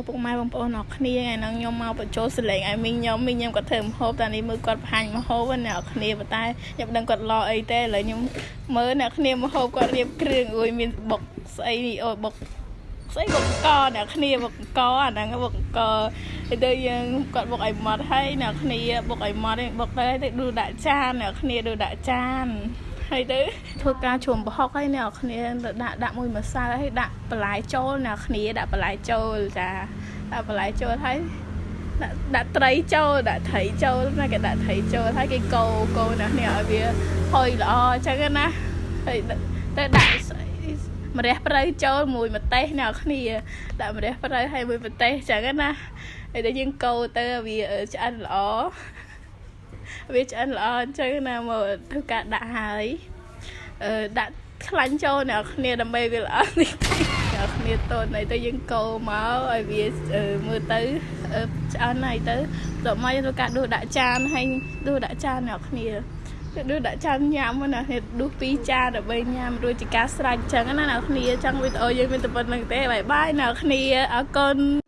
ពុកម៉ែបងប្អូនអរគ្នាថ្ងៃហ្នឹងខ្ញុំមកបញ្ចូលសលេងឲ្យមីងខ្ញុំមីងខ្ញុំគាត់ធ្វើម្ហូបតែនេះមើលគាត់បង្ហាញម្ហូបណាអ្នកគ្នាប៉ុន្តែខ្ញុំមិនដឹងគាត់ឡអីទេឥឡូវខ្ញុំមើលអ្នកគ្នាម្ហូបគាត់រៀបគ្រឿងអួយមានបុកស្អីនេះអូយបុកស្អីបុកកអ្នកគ្នាបុកកអាហ្នឹងបុកកហើយទៅយើងគាត់បុកឲ្យម៉ត់ហើយអ្នកគ្នាបុកឲ្យម៉ត់បុកទៅទៅដួសដាក់ចានអ្នកគ្នាដួសដាក់ចានហើយទៅធ្វើការជ្រុំប្រហុកហើយអ្នកគ្នាទៅដាក់ដាក់មួយម្សៅហើយដាក់បន្លែចូលអ្នកគ្នាដាក់បន្លែចូលចាដាក់បន្លែចូលហើយដាក់ដាក់ត្រីចូលដាក់ត្រីចូលណាគេដាក់ត្រីចូលហើយគេកូរកូរអ្នកគ្នាឲ្យវាហុយល្អអញ្ចឹងណាហើយទៅដាក់ស្អីម្រះព្រៅចូលមួយម្ទេសអ្នកគ្នាដាក់ម្រះព្រៅហើយមួយម្ទេសអញ្ចឹងណាហើយទៅយើងកូរទៅវាឆ្អិនល្អវាឆ្អិនល្អអញ្ចឹងណាមកធ្វើការដាក់ហើយអឺដាក់ខ្លាញ់ចូលអ្នកគ្នាដើម្បីវាល្អនេះតិចអ្នកគ្នាតូនហើយទៅយើងកូរមកឲ្យវាមើលទៅឆ្អិនហើយទៅបន្ទាប់មកយើងធ្វើការដួសដាក់ចានហើយដួសដាក់ចានអ្នកគ្នាដួសដាក់ចានញ៉ាំណាដួសពីរចានដើម្បីញ៉ាំរួចជាការស្រេចអញ្ចឹងណាអ្នកគ្នាចង់វីដេអូយើងមានតែប៉ុណ្្នឹងទេbye bye អ្នកគ្នាអរគុណ។